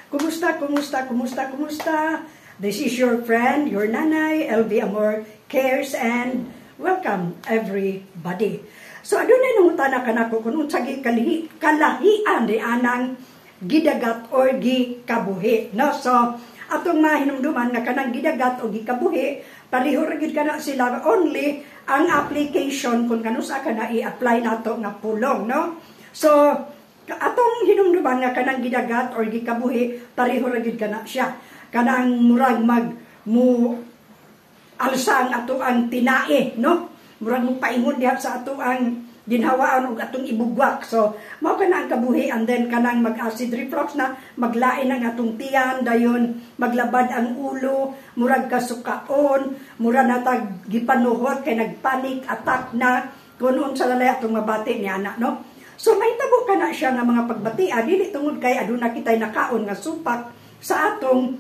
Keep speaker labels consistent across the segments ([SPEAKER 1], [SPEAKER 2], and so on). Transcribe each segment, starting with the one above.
[SPEAKER 1] Kumusta, kumusta, kumusta, kumusta? This is your friend, your nanay, LV Amor Cares, and welcome everybody. So adunay nangutana kanako kung unsa gi kalihi, kalahian di anang gidagat or gikabuhi, no? So atong mahinumduman nga kanang gidagat o gikabuhi, pareho ra gyud kana sila, only ang application kung kanusa ka na i-apply nato nga pulong, no? So atong hinumduman nga kanang gidagat or gikabuhi, pareho ra gyud kana siya, kanang murag mag mo alsa ang ato ang tinae, no? Murag mo paingon diha sa ato ang ginhawaan og atong ibugwak. So mao kana ang kabuhi. And then kanang mag acid reflux na, maglain ang atong tiyan, dayon maglabad ang ulo, murag kasukaon, mura natag gipanuhot kay nagpanic attack na, kung unsa na atong mabati ni ana, no? So mahitabo kana siya nga mga pagbatia dili tungod kay aduna kitay nakaon nga supak sa atong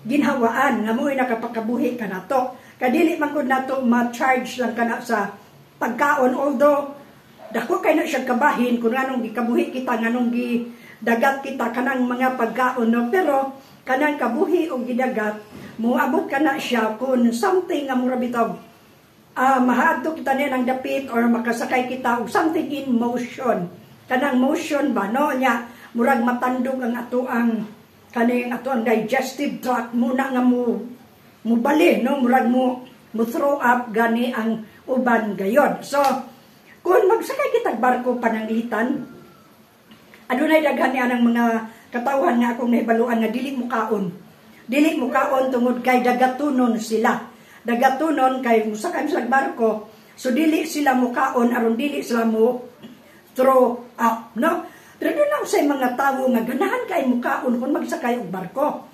[SPEAKER 1] ginhawaan nga mo'y nakapakabuhi kanato. Kay dili man gud nato ma-charge lang kana sa pagkaon, although dako kay na siya kabahin kung anong gikabuhi kita, nganong gidagat kita kanang mga pagkaon, no? Pero kanang kabuhi o gidagat, moabot kana siya kung something nga mura bitaw mahaadto kita niya ng dapit or makasakay kita og something in motion, kanang motion ba, no? Nya murag matandog ang ato ang kaning ato ang digestive tract muna nga mo mubali, no? Murag mo mo throw up gani ang uban gayon. So kung magsakay kitag barko, pananglitan adunay daghan niya ng mga katawhan nga akong nahibaluan nga dili mo kaon. Dili mo kaon tungod kay dagatunon sila. Dagatunon kay musakay sila barko, so dili sila mo kaon aron dili sila mo throw up, no? Pero doon na sa mga tawo nga ganahan kay mukaon kung magsakay og barko.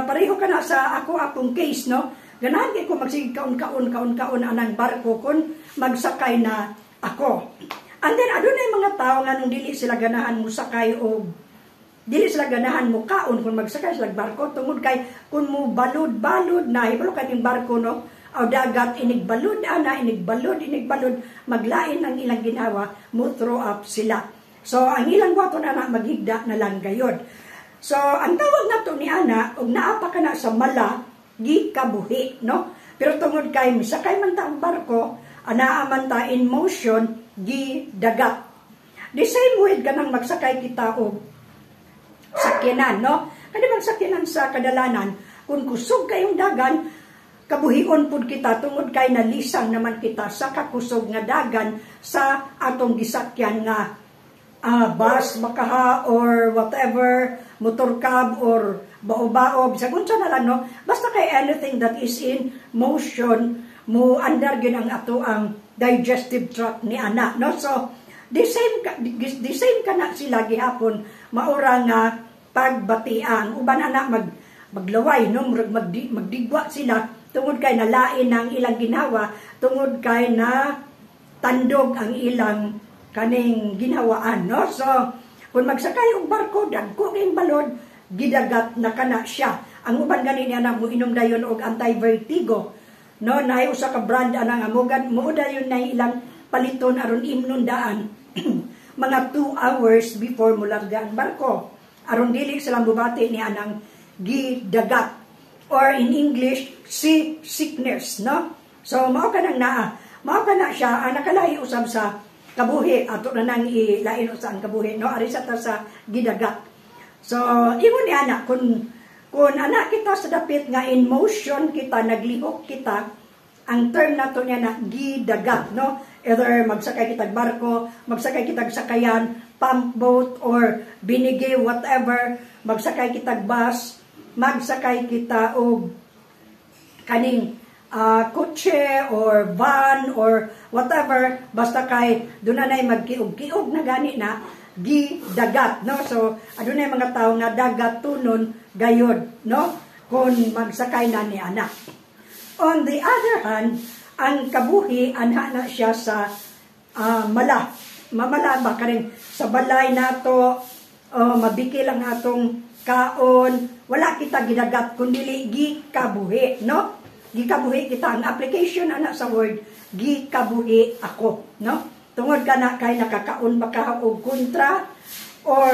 [SPEAKER 1] Pareho ka na sa ako akong case, no? Ganahan kay ko magsige kaon-kaon kaon-kaon anang barko kung magsakay na ako. And then adunay mga tao nga nung dili sila ganahan musakay og dili sila ganahan mo kaon kung magsakay sila barko tungod kay kung mo balud-balud na, hibalo kay barko, no, o dagat, inig balud ana, inig balud, inig balud, maglain ang ilang ginawa, mo throw up sila. So ang ilang buhaton ana, maghigda na lang gayod. So ang tawag nato ni ana og naa pa kana sa mala, gikabuhi, no? Pero tungod kay misakay man ta og barko, anaa man ta in motion, gidagat. The same with kanang magsakay kita og sakyanan, no? Kani bang sakyanan sa kadalanan, kung kusog kayong dagan, kabuhion pud kita tungod kay nalisang naman kita sa kakusog nga dagan sa atong gisakyan nga bus makaha or whatever, motor cab or bao-bao, bisag unsa na lang, no? Basta kay anything that is in motion, mo andar gyud ang ato ang digestive tract ni ana, no? So the same kana sila gihapon, maura nga pagbatian. Uban ana maglaway, no? Murag magdigwa sila tungod kay nalain ang ilang ginawa, tungod kay na tandog ang ilang kaning ginhawaan, no? So kung magsakay og barko, dagko kayong balod, gidagat na kana siya. Ang uban gani niya na mo inom dayon og anti-vertigo, no? Naay usa ka brand ana nga mugan mo dayon na ilang paliton aron imnon daan mga 2 hours before mularga ang barko aron dili sila mubati ni anang gidagat or in English, sea sickness, no? So mao kanang naa, mao kana siya ang nakalahi usab sa kabuhi. Ato na nang ilain sa ang kabuhi, no? Ari sa ta sa gidagat. So ingon ni ana, kung ana kita sa dapit nga in motion kita, naglihok kita, ang term nato niya na gidagat, no? Either magsakay kitag barko, magsakay kitag sakayan, pump boat or binigi, whatever, magsakay kitag bus, magsakay kita og kaning kotse or van or whatever, basta kay doon na magkiog-kiog na gani na, gidagat, no? So adunay mga tao nga dagat tunon gayod, no, kung magsakay na ni anak. On the other hand, ang kabuhi anha na siya sa mala mamala ba, kaning sa balay nato, mabikil ang atong kaon, wala kita gidagat kundi gikabuhi, no? Gikabuhi kita. Ang application ana sa word "gikabuhi ako", no? Tungod kana kay nakakaon ba ka og kontra or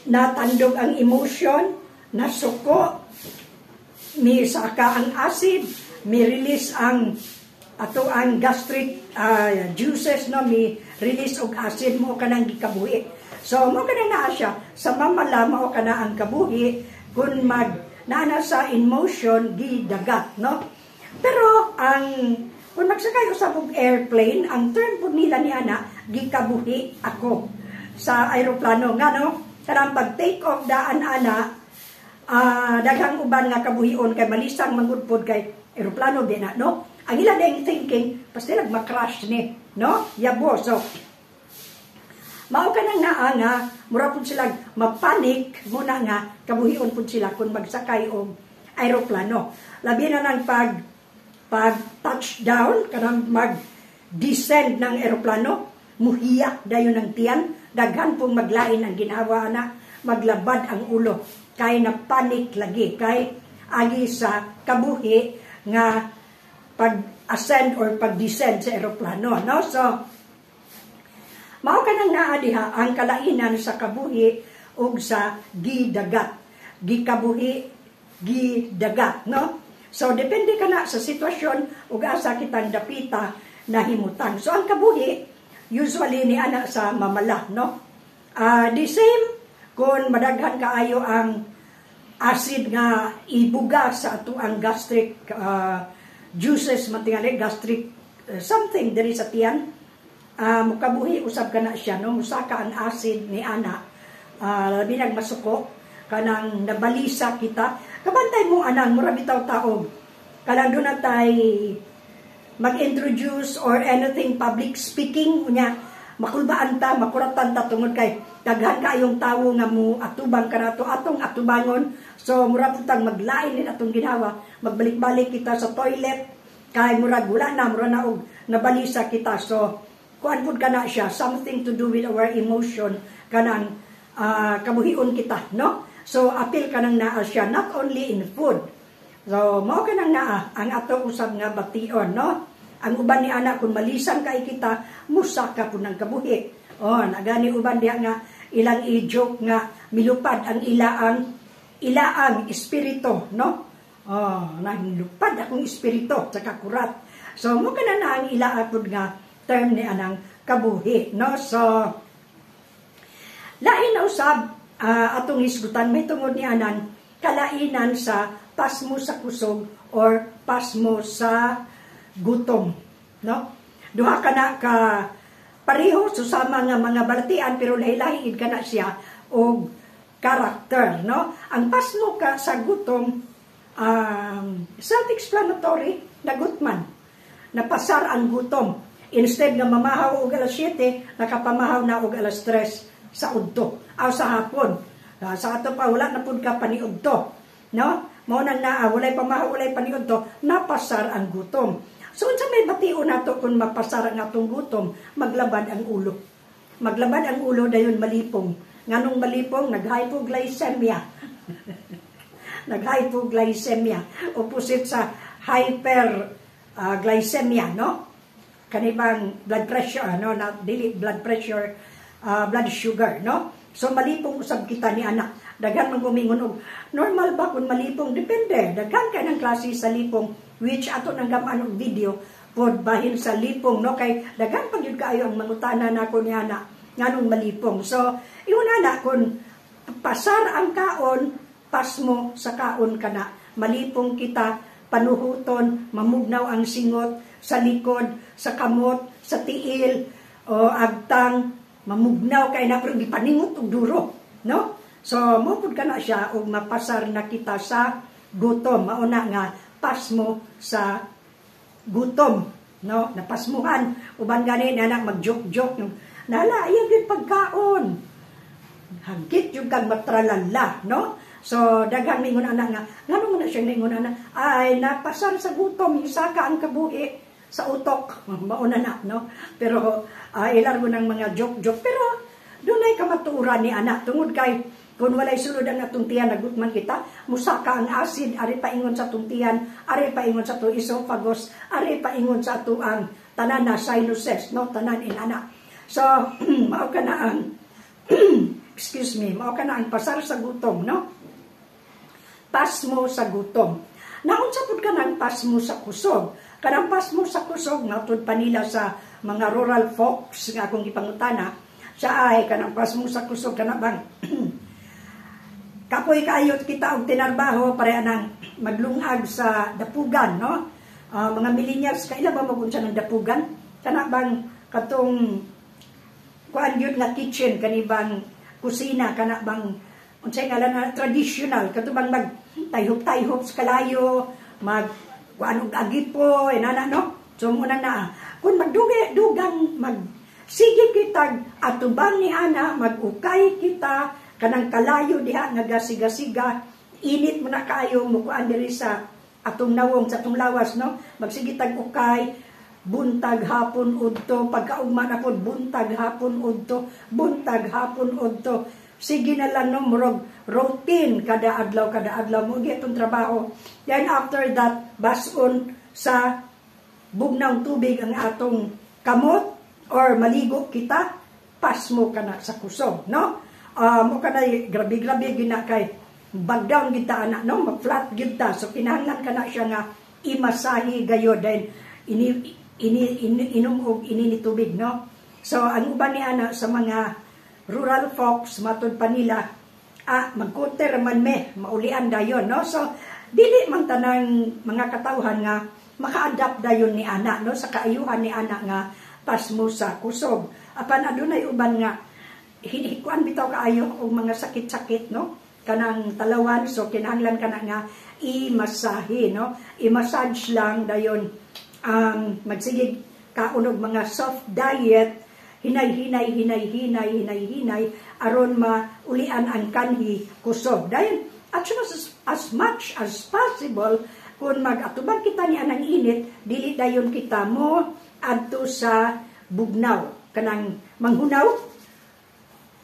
[SPEAKER 1] Natandog ang emotion, nasuko, misaka ang acid, mi-release ang ato ang gastric juices, no, mi release og acid, mao kanang gikabuhi. So mao kanang naa siya sa mamala, mao kana ang kabuhi kung mag naa sa emotion, gidagat, no? Pero ang kung magsakay usab og airplane, ang term pud nila ni ana, "Gikabuhi ako sa aeroplano." Ngano? Kanang pag take off daan ana, daghang uban nga kabuhion kay malisang mangud pod kay eroplano di na, no? Ang ila ding thinking, pastilag ma-crash ni, no? Yabo. So mao kanang naa nga mura pud sila mapanik muna nga kabuhion pud sila kung magsakay og aeroplano. Labi na nang pag touchdown, kanang mag descend ng eroplano, muhiyak dayon ang tiyan, daghan pong maglain ang ginawa na maglabad ang ulo kay na panic lagi kay agi sa kabuhi nga pag ascend or pag descend sa eroplano, no? So mao kanang naa diha ang kalainan sa kabuhi ug sa gidagat, gikabuhi, gidagat, no? So depende kana sa sitwasyon ug asa kitang dapita nahimutang. So ang kabuhi usually ni ana sa mamala, no? The same kung madaghan kaayo ang acid nga ibuga sa ato ang gastric juices man tingali, gastric something diri sa tiyan, mukabuhi usab kana siya, no? Musaka ang acid ni ana, labi nag masuko, kanang nabalisa kita. Kabantay mo anang mura bitaw taog kanang doon na tay mag-introduce or anything, public speaking, unya makulbaan ta, makuratan ta tungod kay daghan kaayong tawo nga mo atubang kanato, atong atubangon. So mura pud tang maglain din atong ginawa, magbalik-balik kita sa toilet kay murag wala na, mura na og nabalisa kita. So kuan pud kana siya, something to do with our emotion, kanang kabuhion kita, no? So apil kanang naa siya not only in food. So mao kanang naa ang ato usab nga bation, no? Ang uban ni ana, kung malisang kay kita, musaka pud ng kabuhi. Oh, nagani uban diha nga ilang i-joke nga milupad ang ilaang espiritu, no? Oh, naglupad akong espiritu sa kakurat. So mao kana na ang ilaa pud nga term ni anang kabuhi, no? So lain na usab atong hisgutan may tungod ni anang kalainan sa pasmo sa kusog or pasmo sa gutom, no? Duha ka na ka pareho susama nga mga balatian, pero lahi-lahi ka na siya og karakter, no? Ang pasmo ka sa gutom, self-explanatory, nagutman. Napasar ang gutom. Instead nga mamahaw og alas 7, nakapamahaw na og alas 3 sa udto, aw sa hapon. Sa ato pa wala na pud ka paniudto, no? Mao nang naa walay pamahaw, walay paniudto, napasar ang gutom. So unsa may bation nato kung mapasar ang atong gutom? Maglabad ang ulo. Maglabad ang ulo, dayon malipong. Nganong malipong? Nag-hypoglycemia. Nag-hypoglycemia. Opposite sa hyperglycemia, no? Kanibang blood pressure, ano, na dili blood pressure, blood sugar, no? So malipong usab kita ni anak. Daghan man gumingon og normal ba kung malipong? Depende. Daghan kay ng klase sa lipong, which ato nang gamaan og video pod bahin sa lipong, no? Kay daghan pa gyud kaayo ang mangutana nako ni ana nganong malipong. So ingon ana, kung pasar ang kaon, pasmo sa kaon kana. Malipong kita, panuhuton, mamugnaw ang singot sa likod, sa kamot, sa tiil, o agtang, mamugnaw kay na pero gipaningot og duro, no? So mo pud kana siya og mapasar na kita sa gutom, mao na nga pasmo sa gutom, no? Napasmuhan. Uban gani na anak mag-joke-joke, nala iya gyud pagkaon. Hagit yung kag matralala, no? So daghang ningon ana nga ngano man na siya ningon ana, ay napasar sa gutom, isaka ang kabuhi sa utok, mauna na, no? Pero ilargo ng mga joke-joke, pero dunay kamatuoran ni ana tungod kay kung walay sulod ang atong tiyan, nagutman kita, musaka ang acid, ari paingon sa atong tiyan, ari paingon sa atong esophagus, ari paingon sa ato ang tanan na sinuses, no? Tanan in ana. So mao ka na ang Excuse me, mao kana ang pasar sa gutom, no? Pasmo sa gutom. Naunsa pud kanang pasmo sa kusog? Kanang pasmo sa kusog, matud pa nila sa mga rural folks nga akong gipangutana, siya ay kanang pasmo sa kusog kana bang kapoy kaayo kita og tinarbaho, pareha nang maglungag sa dapugan, no? Mga millennials, kaila ba mo unsa ng dapugan? Kana bang katong kuan gyud nga kitchen, kani bang kusina, kana bang unsay ngalan na traditional, kato bang mag tayhop-tayhop sa kalayo, mag kuan og agipo, inana, no? So muna na kung magdugay dugang mag sige kitag atubang ni ana, mag-ukay kita kanang kalayo diha nga gasiga-siga, init mo na kaayo, mukuan diri sa atong nawong, sa atong lawas, no? Magsige tag ukay buntag, hapon, udto, pagkaugma na pod, buntag, hapon, udto, buntag, hapon, udto, sige na lang, no? Murog routine kada adlaw, kada adlaw mo itong trabaho. Then after that, bason sa bugnaw tubig ang atong kamot or maligo kita, pasmo ka na sa kusog, no? Mo ka na grabe grabe gina kay bagdown kita ana, no? Mag-flat gyud ta. So kinahanglan ka na siya nga imasahi gayod, then ini inom og ini ni tubig, no? So ang uban ni ana sa mga rural folks, matud pa nila, magkuter man me, maulian dayon, no? So dili man tanang mga katawhan nga maka-adapt dayon ni ana, no, sa kaayuhan ni ana nga pasmo sa kusog. Apan adunay uban nga hinikuan bitaw kaayo og mga sakit-sakit, no, kanang talawan. So kinahanglan kana nga i-masahe, no? I-massage lang dayon, magsigig kaon og mga soft diet, hinay-hinay, hinay-hinay, hinay-hinay, aron maulian ang kanhi kusog. Dayon as as much as possible, kung mag-atubang kita ni anang init, dili dayon kita mo adto sa bugnaw, kanang manghunaw,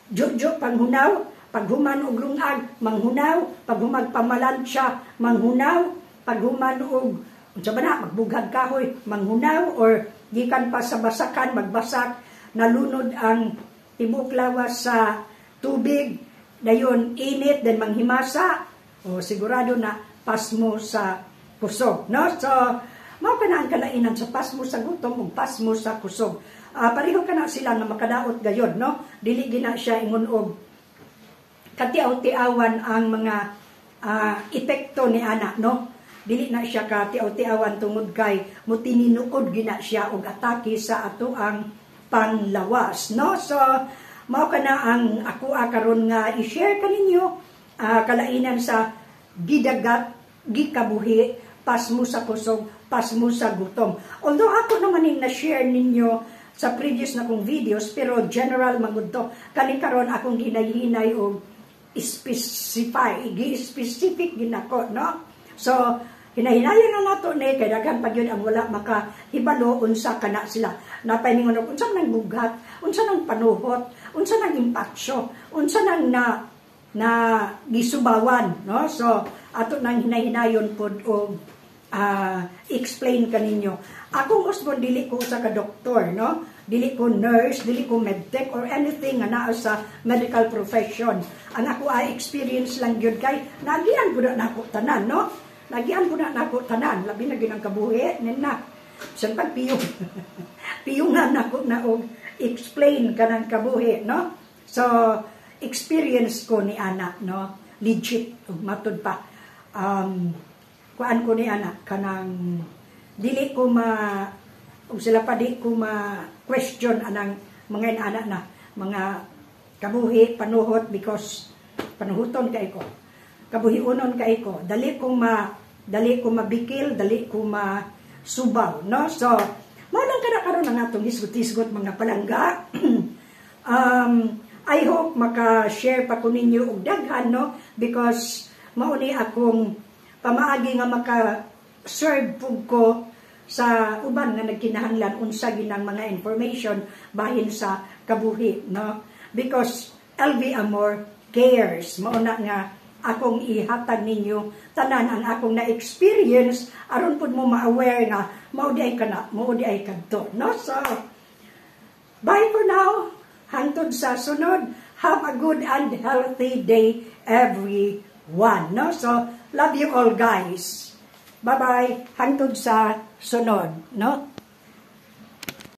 [SPEAKER 1] jojo panghunaw, paghuman og lungag manghunaw, paghumag pamalansya manghunaw, paghuman og unsa ba na, magbughag kahoy manghunaw, or gikan pa sa basakan, magbasak, nalunod ang tibuok lawas sa tubig, dayon init then manghimasa o sigurado na pasmo sa kusog, no? So mao kana ang kalainan sa pasmo sa gutom ug pasmo sa kusog. Pareho kana sila nga makadaot gayod, no? Dili gina siya ingon og katiaw-tiawan ang mga epekto ni ana, no? Dili na siya katiaw-tiawan tungod kay mutininuod gina siya og atake sa ato ang panglawas, no? So mao kana ang ako karon nga i-share kaninyo, kalainan sa gidagat, gikabuhi, pasmo sa kusog, pasmo sa gutom. Although ako naman yung na-share ninyo sa previous na kong videos, pero general man to. Kani karon akong hinay-hinay og specify, gi-specific ginako, no? So, hinahinayan na nato ni kay daghan pa gyud ang wala makahibalo unsa kana sila. Napay ningon unsa nang bughat, unsa nang panuhot, unsa nang impaksyo, unsa nang na na gisubawan, no? So, ato nang hinahinayon pod og explain kaninyo. Akong usbon, dili ko usa ka doktor, no? Dili ko nurse, dili ko medtech or anything nga naa sa medical profession. Ang ako ay experience lang gyud kay nagian pud na nako tanan, no? Nagian pud na nako tanan, labi na gyud ang kabuhi nin na. Bisan pag piyong. Piyungan nako na og explain kanang kabuhi, no? So experience ko ni ana, no? Legit ug matud pa. Kuan ko ni ana kanang dili ko ma ug sila pa di ko ma question anang mga ana na mga kabuhi, panuhot, because panuhuton kay ko, kabuhiunon kay ko, dali ko mabikil, dali ko ma subaw, no? So mao lang kana karon ang atong hisgot-hisgot, mga palangga. I hope maka-share pa ko ninyo og daghan, no? Because mao ni akong pamaagi nga maka-serve pug ko sa uban nga nagkinahanglan unsa ginang mga information bahin sa kabuhi, no? Because LV Amor cares. Mao na nga akong ihatag ninyo tanan ang akong na-experience aron pud mo ma-aware nga mao di ay kana, mao di ay kadto, no? So bye for now, hangtod sa sunod. Have a good and healthy day, everyone, no? So, love you all, guys. Bye-bye. Hangtod sa sunod, no?